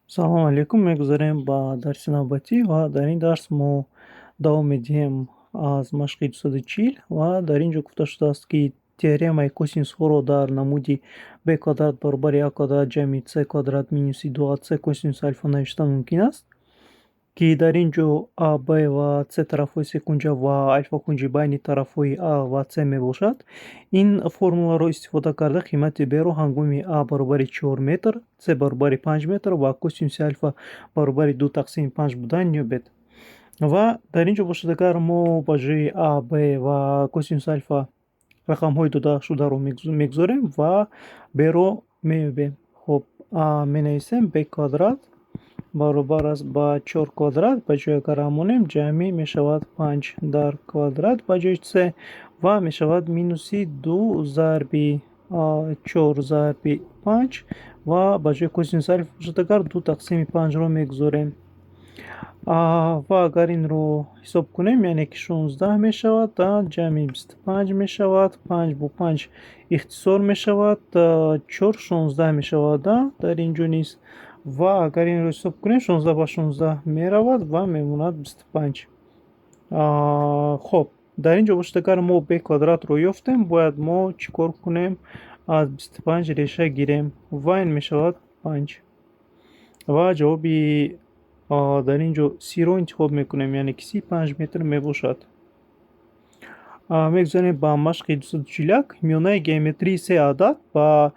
Салому алейкум. Мегузарем ба дарси навбатӣ ва дар ин дарс мо давом медиҳем аз машқи 240. Ва дар ин ҷо гуфта шудааст, ки теоремаи косинусҳоро дар намуди b квадрат баробари а квадрат ҷамъи c квадрат минуси 2ac косинуси алфа навишта мумкин аст, ки дар ин ҷо а, б ва с тарафҳои секунҷа ва алфа кунҷи байни тарафҳои а ва с мебошад. Ин формуларо истифода карда, қимати б-ро ҳангоми а баробари 4 метр, с баробари 5 метр ва косинуси алфа баробари 2 тақсими 5 будан ёбед. Ва дар ин ҷо бошад, агар мо ба ҷои а, б ва косинуси алфа рақамҳои додашударо мегузорем ва б-ро меёбем. Хуб, а менависем, б квадрат баробар аст ба 4 квадрат, ба ҷои агар а монем, ҷамъи мешавад 5 дар квадрат ба ҷои с ва мешавад минуси 2 зарби 4 зарби 5 ва ба ҷои косинуси алфа бошад, агар 2 тақсими 5-ро мегузорем. Ва агар инро ҳисоб кунем, яъне ки 16 мешавад, ҷамъи 25 мешавад, 5 бо 5 ихтисор мешавад, 4 16 мешавад дар ин ҷо низ. Ва агар инро ҳисоб кунем, 16 ба 16 меравад ва мемонад 25. Хоб, дар ин ҷо бошад, агар мо б квадратро ёфтем, бояд мо чӣ кор кунем? Аз 25 реша гирем ва ин мешавад 5. Ва ҷавоби дар ин ҷо сиро интихоб мекунем, яъне ки си 5 метр мебошад. Мегузарем ба машқи 241. Миёнаи геометрии се адад ба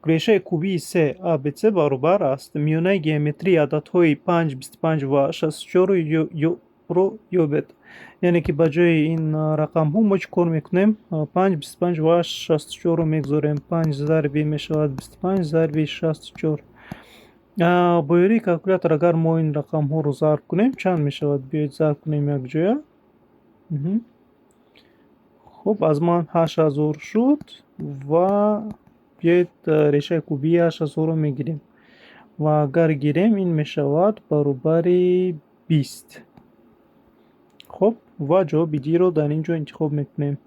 решаи кубии се абц баробар аст. Миёнаи геометрии ададҳои 5, 25 ва 64-ро ёбед. Яъне ки ба ҷои ин рақамҳо мо чӣ кор мекунем? 5, 25 ва 64-ро мегузорем. 5 зарби мешавад 25 зарби 64. Бо ёрии калкулятор агар мо ин рақамҳоро зарб кунем, чанд мешавад? Биёед, зарб кунем якҷоя. Хуб, аз ман 8000 шуд ва биёед, решаи кубии 8000-ро мегирем. Ва агар гирем, ин мешавад баробари 20. Хуб, ва ҷавоби д-ро дар ин ҷо интихоб мекунем.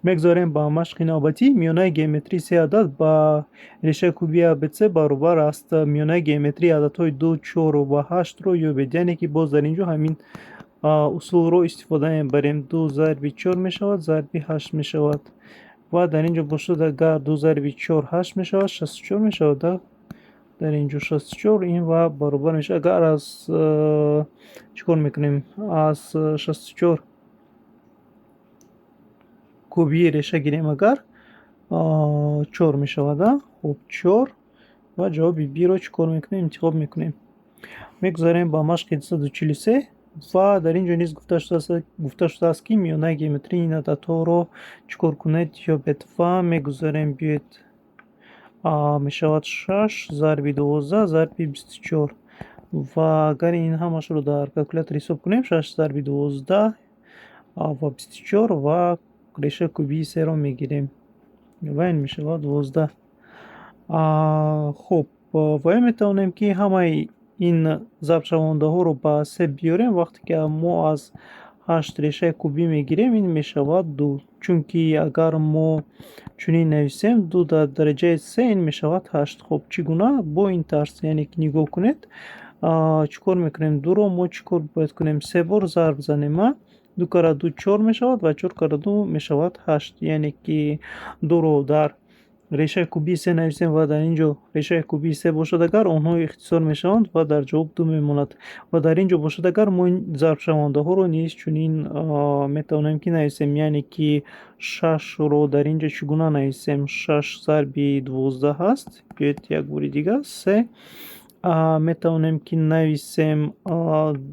Мегузарем ба машқи навбатӣ. Миёнаи геометрии се адад ба решаи кубии абц баробар аст. Миёнаи геометрии ададҳои 2, 4 ва 8-ро ёбед. Яъне ки боз дар ин ҷо ҳамин усулро истифода мебарем. 2 зарби 4 мешавад, зарби 8 мешавад. Ва дар ин ҷо бошад, агар 2 зарби 4 8 мешавад, 64 мешавад, дар ин ҷо 64 ин ва баробар мешавад. Агар аз чӣ кор мекунем? Аз 64 кубии реша гирем, агар 4 мешавад. Хуб, 4 ва ҷавоби б-ро чӣ кор мекунем? Интихоб мекунем. Мегузарем ба машқи 243 ва дар ин ҷо низ гуфта шудааст, ки миёнаи геометрии ин ададҳоро чӣ кор кунед? Ёбед. Ва мегузарем, биёед, мешавад 6 зарби 12 зарби 24. Ва агар ин ҳамашро дар калкулятор ҳисоб кунем, 6 зарби 12 ва 24 ва решаи кубии серо мегирем ва ин мешавад 12. Хуб, ва ё метавонем, ки ҳамаи ин зарбшавандаҳоро ба се биёрем. Вақте ки мо аз ҳашт решаи кубӣ мегирем, ин мешавад ду, чунки агар мо чунин нависем, ду дар дараҷаи се ин мешавад ҳашт. Хуб, чӣ гуна? Бо ин тарз, яъне ки нигоҳ кунед, чӣ кор мекунем? Дуро мо чӣ кор бояд кунем? Се бор зарб занем, а ду кара ду чор мешавад ва чор кара ду мешавад ҳашт. Яъне ки дуро дар решаи кубии се нависем ва дар ин ҷо решаи кубии се бошад, агар онҳо ихтисор мешаванд ва дар ҷавоб ду мемонад. Ва дар ин ҷо бошад, агар мо ин зарбшавандаҳоро низ чунин метавонем, ки нависем, яъне ки шашро дар ин ҷо чӣ гуна нависем? Шаш зарби 12 ҳаст. Биёед, як бори дигар се метавонем, ки нависем,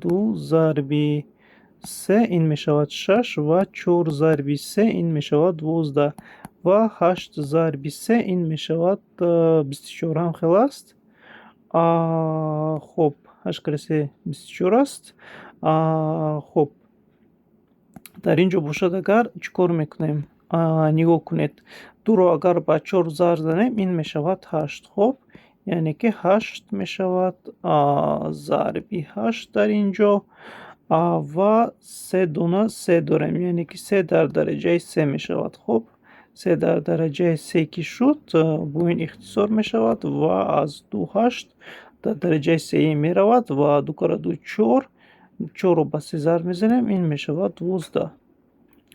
ду зарби се ин мешавад шаш ва чор зарби се ин мешавад 12 ва ҳашт зарби се ин мешавад 24 ҳам хел аст. Хуб, ҳашт кара се 24 аст. Хуб, дар ин ҷо бошад, агар чӣ кор мекунем? Нигоҳ кунед, дуро агар ба чор зарб занем, ин мешавад ҳашт. Хуб, яъне ки ҳашт мешавад зарби ҳашт дар ин ҷо ва се дона се дорем, яъне ки се дар дараҷаи се мешавад. Хуб. Се дар дараҷаи се ки шуд, бо ин ихтисор мешавад ва аз ду ҳашт дар дараҷаи сеюм меравад ва ду кара ду чор, чорро ба се зарб мезанем, ин мешавад 12.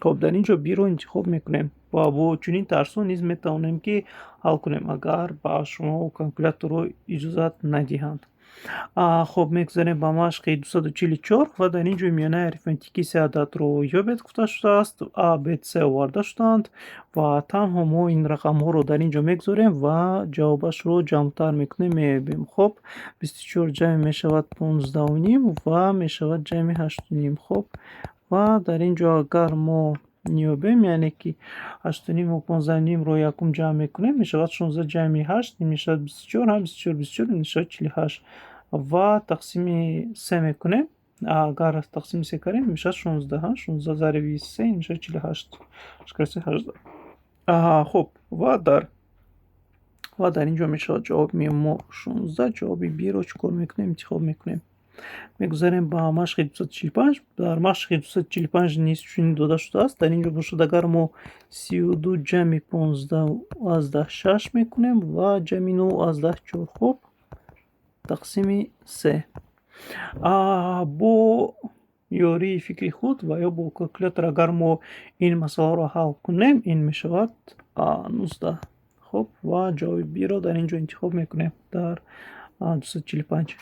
Хоб, дар ин ҷо B-ро интихоб мекунем ва бо чунин тарзҳо низ метавонем, ки ҳал кунем, агар ба шумо калкуляторро иҷозат надиҳанд. Хоб, мегузарем ба машқи 244 ва дар ин ҷо миёнаи арифметикии се ададро ёбед гуфта шудааст. А, Б, С оварда шудаанд ва танҳо мо ин рақамҳоро дар ин ҷо мегузорем ва ҷавобашро ҷамътар мекунем, меёбем. Хоб, 24 ҷамъи мешавад 15,5 ва мешавад ҷамъи 8,5. Хоб, ва дар ин ҷо агар мо меёбем, яъне ки 8,5-у 15,5-ро якум ҷамъ мекунем, мешавад 16 ҷамъи ҳашт, ин мешавад 24, ҳам 24, 24, ин мешавад 48 ва тақсими се мекунем. Агар тақсими се кардем, мешавад 16, 16 зарби се, ин мешавад 48, се 18. Хуб, ва дар ин ҷо мешавад ҷавоби мо 16. Ҷавоби B-ро чӣ кор мекунем? Интихоб мекунем. Мегузарем ба машқи 245. Дар машқи 245 низ чунин дода шудааст. Дар ин ҷо бошад, агар мо 32 ҷамъи 15,6 мекунем ва ҷамъи 9,4, хуб, тақсими се, бо ёрии фикри худ ва ё бо калкулятор агар мо ин масъаларо ҳал кунем, ин мешавад 19. Хуб, ва ҷавоби B-ро дар ин ҷо интихоб мекунем дар 245.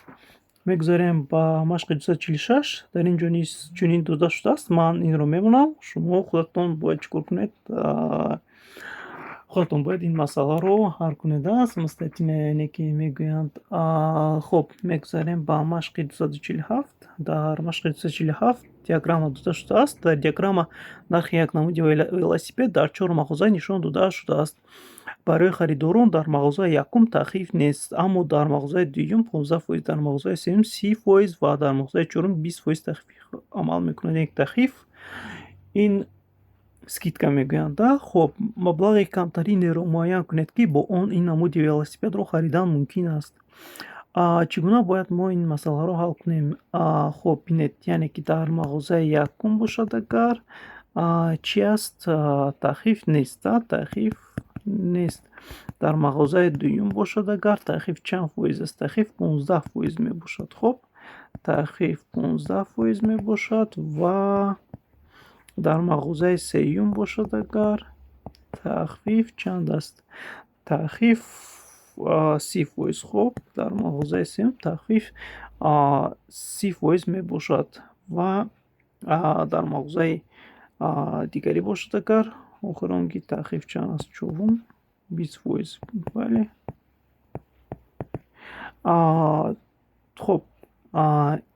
Мегузарем ба машқи 246. Дар ин ҷо низ чунин дода шудааст. Ман инро мемонам, шумо худатон бояд чӣ кор кунед? Худатон бояд ин масъаларо ҳал кунед, самостоятельно, яъне ки мегӯянд. Хуб, мегузарем ба машқи 247. Дар машқи 247 диаграмма дода шудааст. Дар диаграмма нархи як намуди велосипед дар чор мағоза нишон дода шудааст. Барои харидорон дар мағозаи якум тахфиф нест, аммо дар мағозаи дуюм 15%, дар мағозаи сеюм 30% ва дар мағозаи чорум 20% тахфиф амал мекунад. Яъне тахфиф ин скидка мегӯянд. Хуб, маблағи камтаринеро муайян кунед, ки бо он ин намуди велосипедро харидан мумкин аст. Чӣ гуна бояд мо ин масъаларо ҳал кунем? Хуб, бинед, яъне ки дар мағозаи якум бошад, агар чӣ аст? Тахфиф нест, тахфиф нест. Дар мағозаи дуюм бошад, агар тахфиф чанд фоиз аст? Тахфиф 15% мебошад. Хуб, тахфиф 15% мебошад ва дар мағозаи сеюм бошад, агар тахфиф чанд аст? Тахфиф 30%. Хуб, дар мағозаи сеюм тахфиф 30% мебошад ва дар мағозаи дигарӣ бошад, агар охиронги тахфиф чанд аст? Чорум 20%. Бале. Хуб,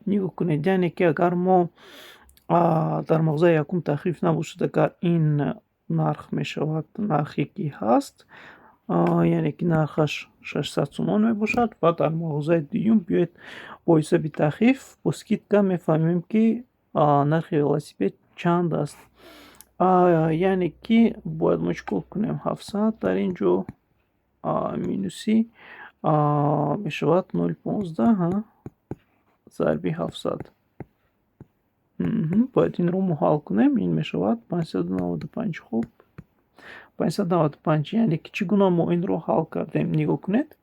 нигоҳ кунед, яъне ки агар мо дар мағозаи якум тахфиф набошад, агар ин нарх мешавад нархе ки ҳаст, яъне ки нархаш 600 сомон мебошад, ва дар мағозаи дуюм биёед, бо ҳисоби тахфиф, бо скидка мефаҳмем, ки нархи велосипед чанд аст. Яъне ки бояд мо чӣ кор кунем? 700 дар ин ҷо минуси мешавад 0,15 зарби 700. Бояд инро мо ҳал кунем, ин мешавад 595. Хуб, 595. Яъне ки чӣ гуна мо инро ҳал кардем? Нигоҳ кунед,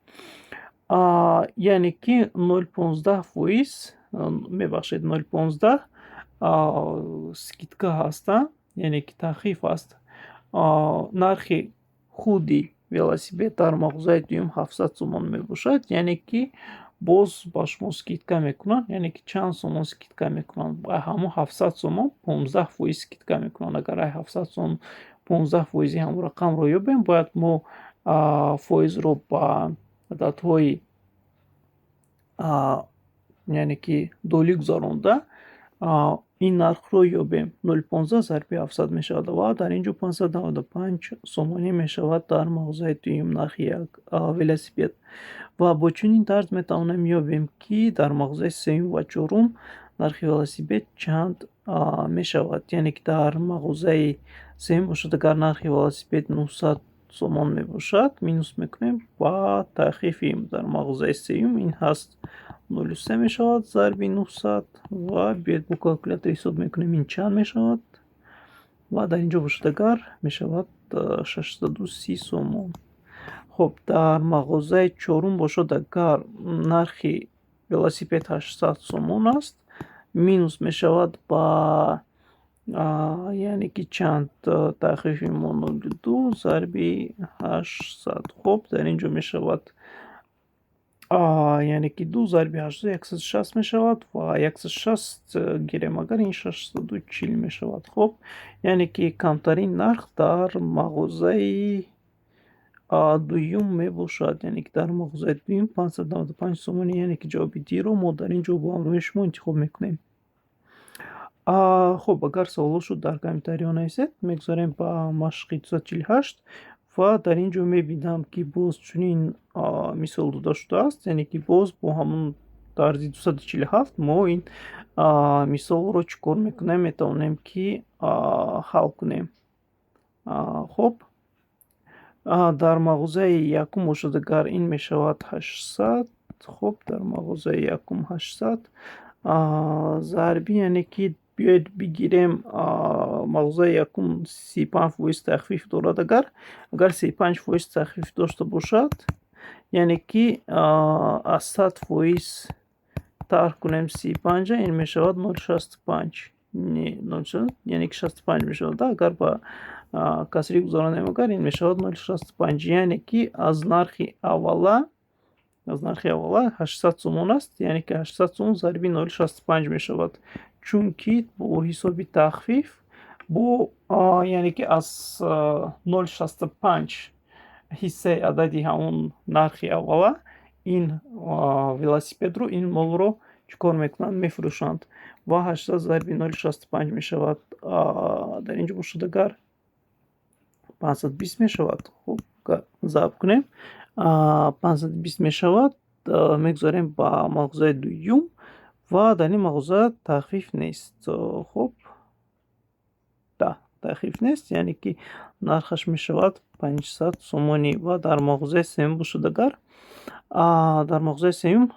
яъне ки 0,15%, мебахшед, 0,15 скидка ҳаста, яъне ки тахфиф аст. Нархи худи велосипед дар мағозаи дуюм 700 сомон мебошад, яъне ки боз ба шумо скидка мекунанд. Яъне ки чанд сомон скидка мекунанд? Ба ҳамон 700 сомон 15% скидка мекунанд. Агар ай 700 сомон 15 фоизи ҳамон рақамро ёбем, бояд мо фоизро ба ададҳои, яъне ки долӣ гузаронда, ин нархро ёбем. 0,15 зарби 700 мешавад ва дар ин ҷо 595 сомонӣ мешавад дар мағозаи дуюм нархи як велосипед. Ва бо чунин тарз метавонем ёбем, ки дар мағозаи сеюм ва чорум нархи велосипед чанд мешавад. Яъне ки дар мағозаи сеюм бошад, агар нархи велосипед 900 сомон мебошад, минус мекунем ва тахфифи дар мағозаи сеюм ин ҳаст 0,3 мешавад зарби 900. Ва биёед, бо калкулятор ҳисоб мекунем, ин чанд мешавад. Ва дар ин ҷо бошад агар, мешавад 630 сомон. Хуб, дар мағозаи чорум бошад агар, нархи велосипед 800 сомон аст, минус мешавад ба, яъне ки чанд тахфифи мо? 0,2 зарби 800. Хуб, дар ин ҷо мешавад, яъне ки 2 зарби 800 160 мешавад ва 160 гирем агар, ин 640 мешавад. Хуб, яъне ки камтарин нарх дар мағозаи дуюм мебошад, яъне ки дар мағозаи дуюм 595 сомонӣ, яъне ки ҷавоби D-ро мо дар ин ҷо бо ҳамроҳи шумо интихоб мекунем. Хуб, агар саволҳо шуд, дар комментариҳо нависед. Мегузарем ба машқи 248 ва дар ин ҷо мебинам, ки боз чунин мисол дода шудааст, яъне ки боз бо ҳамон тарзи 247 мо ин мисолро чӣ кор мекунем? Метавонем, ки ҳал кунем. Хуб, дар мағозаи якум бошад агар, ин мешавад 800. Хуб, дар мағозаи якум 800 зарби, яъне ки биёед бигирем, мағозаи якум 35% тахфиф дорад агар. Агар 35% тахфиф дошта бошад, яъне ки аз 100% тарҳ кунем 35-а, ин мешавад 0,65, яъне ки 65 мешавад. Агар ба касрӣ гузаронем агар, ин мешавад 0,65, яъне ки аз нархи аввала 800 сомон аст, яъне ки 800 сомон зарби 0,65 мешавад, чунки бо ҳисоби тахфиф бо, яъне ки аз 0,65 ҳиссаи адади ҳамон нархи аввала ин велосипедро, ин молро чӣ кор мекунанд? Мефурӯшанд. Ва 800 зарби 0,65 мешавад, дар ин ҷо бошад агар, 520 мешавад. Хуб, зарб кунем, 520 мешавад. Мегузарем ба мағозаи дуюм ва дар ин мағоза тахфиф нест. Хуб, да, тахфиф нест, яъне ки нархаш мешавад 500 сомонӣ. Ва дар мағозаи сеюм бошад агар, дар мағозаи сеюм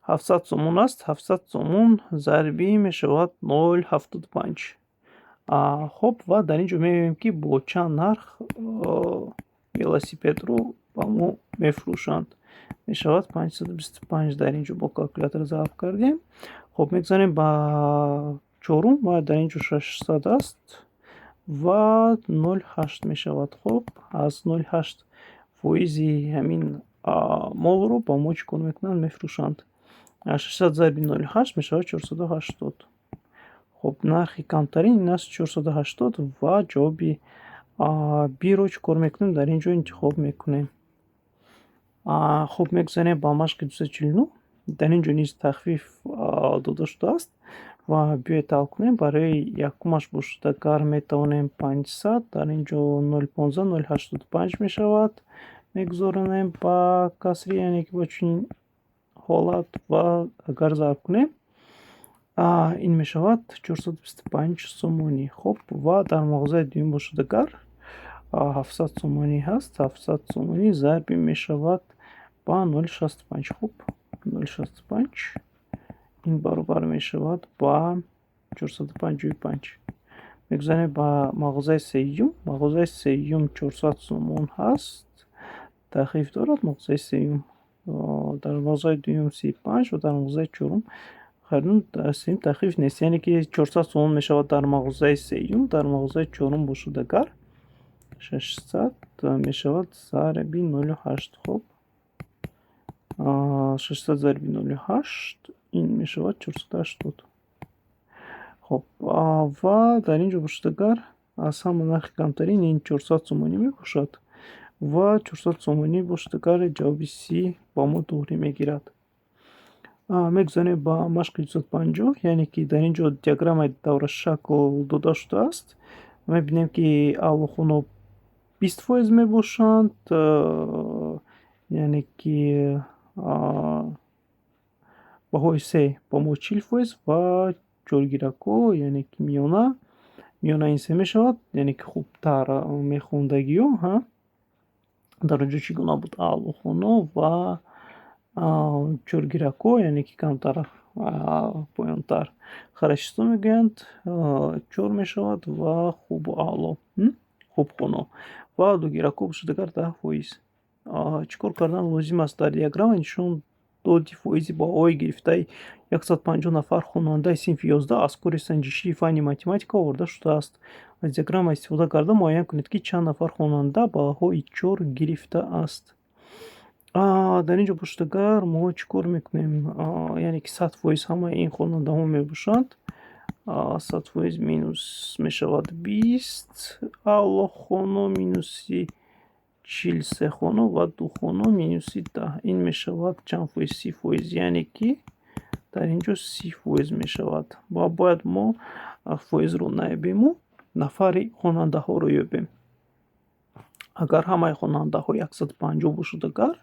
700 сомон аст, 700 сомон зарби мешавад 0,75. Хуб, ва дар ин ҷо мебинем, ки бо чанд нарх велосипедро ба мо мефурӯшанд. Мешавад 525. Дар ин ҷо бо калкулятор зарб кардем. Хуб, мегузарем ба чорум ва дар ин ҷо 600 аст ва 0,8 мешавад. Хуб, аз 0,8 фоизи ҳамин молро ба мо чӣ кор мекунанд? Мефурӯшанд. 600 зарби 0,8 мешавад 480. Хуб, нархи камтарин ин аст 480 ва ҷавоби B-ро чӣ кор мекунем? Дар ин ҷо интихоб мекунем. Хуб, мегузарем ба машқи 249. Дар ин ҷо низ тахфиф дода шудааст ва биёед ҳал кунем. Барои якумаш бошад агар, метавонем 500, дар ин ҷо 0,15, 0,85 мешавад, мегузоранем ба касри, яъне ки ба чунин ҳолат, ва агар зарб кунем, ин мешавад 425 сомонӣ. Хуб, ва дар мағозаи дуюм бошад агар, 700 сомонӣ ҳаст, 700 сомонӣ зарби мешавад ба 0,65. Хуб, 0,65 ин баробар мешавад ба 455. Мегузарем ба мағозаи сеюм. Мағозаи сеюм 400 сомон ҳаст, тахфиф дорад мағозаи сеюм. Дар мағозаи дуюм 35 ва дар мағозаи чорум сеюм тахфиф нест, яъне ки 400 сомон мешавад дар мағозаи сеюм. Дар мағозаи чорум бошад агар, 600 мешавад зарби 0,8. Хуб, 600 зарби 0,8 ин мешавад 480. Хуб, ва дар ин ҷо бошад агар, аз ҳама нархи камтарин ин 400 сомонӣ мебошад ва 400 сомонӣ бошад агар, ҷавоби C ба мо туғрӣ мегирад. Мегузарем ба машқи 250, яъне ки дар ин ҷо диаграммаи даврашакл дода шудааст. Мебинем, ки аълохоно 20% мебошанд, яъне ки баҳои се ба мо 40% ва чоргиракҳо, яъне ки миёна ин се мешавад, яъне ки хубтар мехондагиҳо. Ҳа, дар он ҷо чӣ гуна буд? Аълохоно ва чоргиракҳо, яъне ки камтар. Поёнтар хорошисто мегӯянд, чор мешавад ва хубу аъло, хуб хоно. Ва дугирако бошад агар, 10%. Чӣ кор кардан лозим аст? Дар диаграмма нишон доди фоизи баҳоҳои гирифтаи 150 нафар хонандаи синфи 11 аз кори санҷишии фанни математика оварда шудааст. Аз диаграмма истифода карда, муайян кунед, ки чанд нафар хонанда баҳои чор гирифтааст. Дар ин ҷо бошад агар, мо чӣ кор мекунем? Яъне ки 100% ҳамаи ин хонандаҳо мебошанд. 100% минус мешавад 20 аъло хоно, минуси 43 хоно ва ду хоно минуси 10. Ин мешавад чанд фоиз? 30%. Яъне ки дар ин ҷо 30% мешавад. Ва бояд мо фоизро наёбему, нафари хонандаҳоро ёбем. Агар ҳамаи хонандаҳо 150 бошад агар,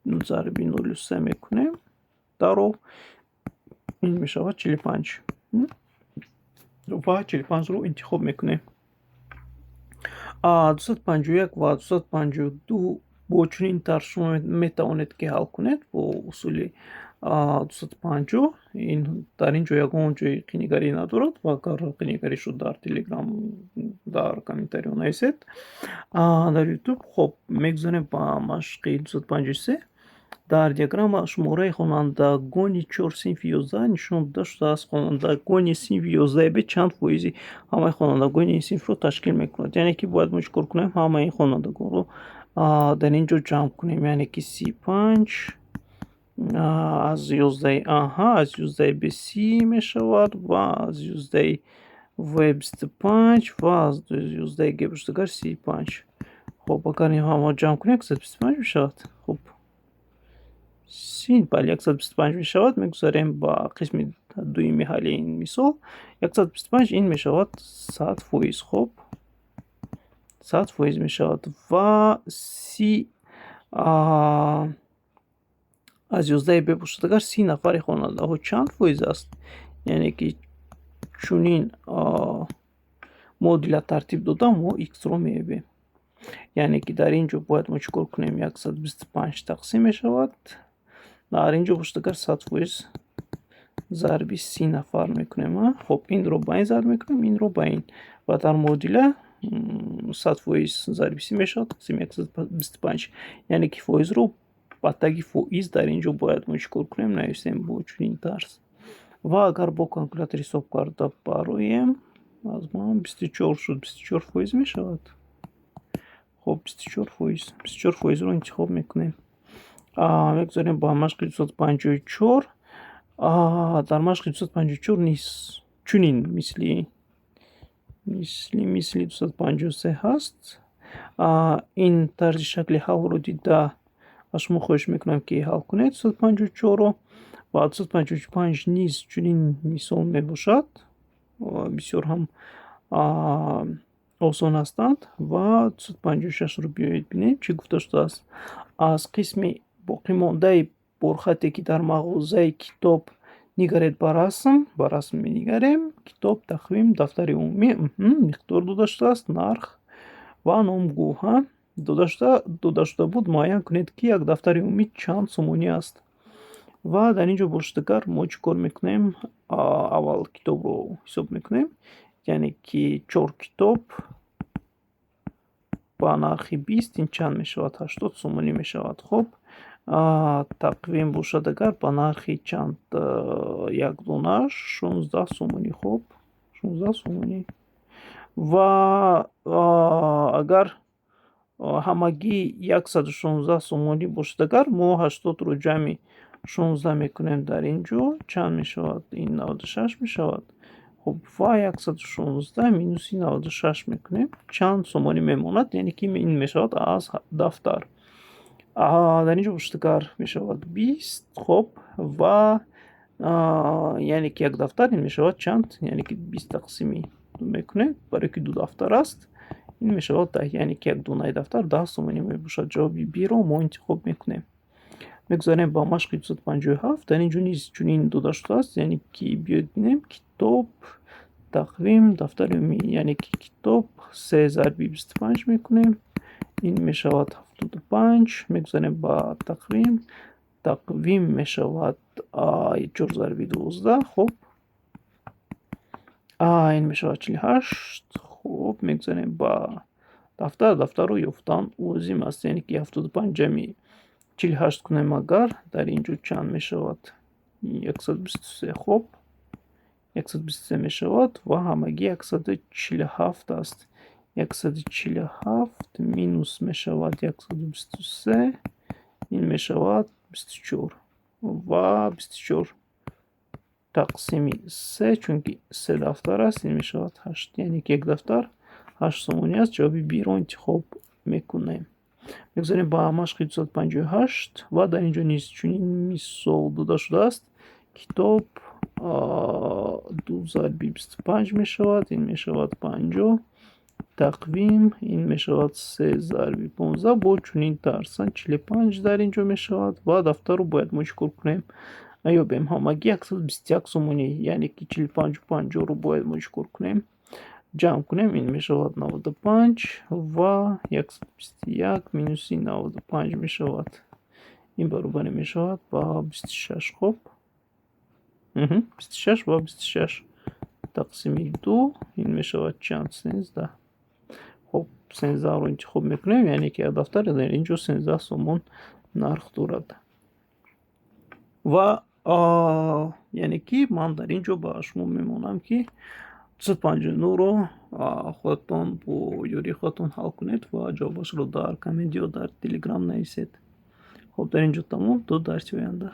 зарби 0,3 мекунем, даров ин мешавад 45 ва 45-ро интихоб мекунем. 251 ва 252 бо чунин тарз шумо метавонед, ки ҳал кунед бо усули 250. Ин дар ин ҷо ягон ҷои қинигарӣ надорад ва агар қинигарӣ шуд, дар Телеграм дар комментариҳо нависед, дар Ютуб. Хоб, мегузарем ба машқи 253. Дар диаграмма шумораи хонандагони чор синфи 11 нишон дода шудааст. Хонандагони синфи 11 Б чанд фоизи ҳамаи хонандагони ин синфро ташкил мекунад? Яъне ки бояд мо чӣ кор кунем? Ҳамаи ин хонандагонро дар ин ҷо ҷамъ кунем. Яъне ки 35 аз 11, аҳа, аз 11 Б 30 мешавад ва аз 11 В 25 ва аз 11 Г бошад агар, 35. Хоб, агар ин ҳама ҷамъ кунем, 125 мешавад. Хуб, 30, бале, 125 мешавад. Мегузарем ба қисми дуюми ҳалли ин мисол. 125 ин мешавад 100%. Хуб, 100% мешавад ва 30 аз 11 Б бошад агар, 30 нафари хонандаҳо чанд фоиз аст? Яъне ки чунин модуля тартиб дода, мо иксро меёбем. Яъне ки дар ин ҷо бояд мо чӣ кор кунем? 125 тақсим мешавад, дар ин ҷо бошад агар, 100% зарби 30 нафар мекунем. Хоб, инро ба ин зарб мекунем, инро ба ин ва дар модуля 100% зарби 30 мешавад тақсими 125. Яъне ки фоизро ба таги фоиз дар ин ҷо бояд мо чӣ кор кунем? Нависем бо чунин тарз. Ва агар бо калкулятор ҳисоб карда бароем, аз ман 24 шуд, 24% мешавад. Хоб, 24%, 24%-ро интихоб мекунем. Мегузарем ба машқи 254. Дар машқи 254 низ чунин мисли 253 ҳаст. Ин тарзи шакли ҳаллро дида, аз шумо хоҳиш мекунам, ки ҳал кунед 254-ро. Ва 255 низ чунин мисол мебошад. Бисёр ҳам осон ҳастанд. Ва 256-ро биёед бинем, чӣ гуфта шудааст. Аз қисми боқимондаи борхате, ки дар мағозаи китоб, нигаред ба расм. Ба расм менигарем: китоб, тақвим, дафтари умумӣ, миқдор дода шудааст, нарх ва номгӯ дода шуда буд. Муайян кунед, ки як дафтари умумӣ чанд сомонӣ аст. Ва дар ин ҷо бошад агар, мо чӣ кор мекунем? Аввал китобро ҳисоб мекунем. Яъне ки чор китоб ба нархи 20, ин чанд мешавад? 80 сомонӣ мешавад. Хуб, тақвим бошад агар, ба нархи чанд як донааш? 16 сомонӣ. Хуб, 16 сомонӣ. Ва агар ҳамагӣ 116 сомонӣ бошад агар, мо 80-ро ҷамъи 16 мекунем. Дар ин ҷо чанд мешавад? Ин 96 мешавад. Хуб, ва 116 минуси 96 мекунем, чанд сомонӣ мемонад? Яъне ки ин мешавад аз дафтар. Дар ин ҷо бошад агар, мешавад 20. Хуб, ва яъне ки як дафтар ин мешавад чанд? Яъне ки 20 тақсими ду мекунем, барое ки ду дафтар аст, ин мешавад 10. Яъне ки як донаи дафтар 10 сомонӣ мебошад. Ҷавоби Б-ро мо интихоб мекунем. Мегузарем ба машқи 257. Дар ин ҷо низ чунин дода шудааст. Яъне ки биёед бинем: китоб, тақвим, дафтари умумӣ. Яъне ки китоб се зарби 25 мекунем, ин мешавад 75. Мегузарем ба тақвим. Тақвим мешавад Чор зарби 12. Хуб, ин мешавад 48. Хуб, мегузарем ба дафтар. Дафтарро ёфтан лозим аст, яъне ки 75 ҷамъи 48 кунем агар, дар ин ҷо чанд мешавад? 123. Хуб, 123 мешавад ва ҳамагӣ 147 аст. 147 минус мешавад 123, ин мешавад 24 ва 24 тақсими се, чунки се дафтар аст, ин мешавад ҳашт, яъне ки як дафтар 8 сомонӣ аст. Ҷавоби Б-ро интихоб мекунем. Мегузарем ба машқи 258 ва дар ин ҷо низ чунин мисол дода шудааст. Китоб ду зарби 25 мешавад, ин мешавад 50. Тақвим, ин мешавад се зарби 15, бо чунин тарз 45 дар ин ҷо мешавад ва дафтарро бояд мо чӣ кор кунем? Ёбем. Ҳамагӣ 121 сомонӣ, яъне ки 45-у 50-ро бояд мо чӣ кор кунем? Ҷамъ кунем. Ин мешавад 95 ва 121 минуси 95 мешавад, ин баробаре мешавад ба 26. Хуб, 26 ва 26 тақсими ду, ин мешавад чанд? 13. Хуб, 13-ро интихоб мекунем, яъне ки як дафтар дар ин ҷо 13 сомон нарх дорад. Ва яъне ки ман дар ин ҷо ба шумо мемонам, ки 259-ро худатон бо ёрии худатон ҳал кунед ва ҷавобашро дар коммент ё дар Телеграм нависед. Хуб, дар ин ҷо тамом, то дарси оянда.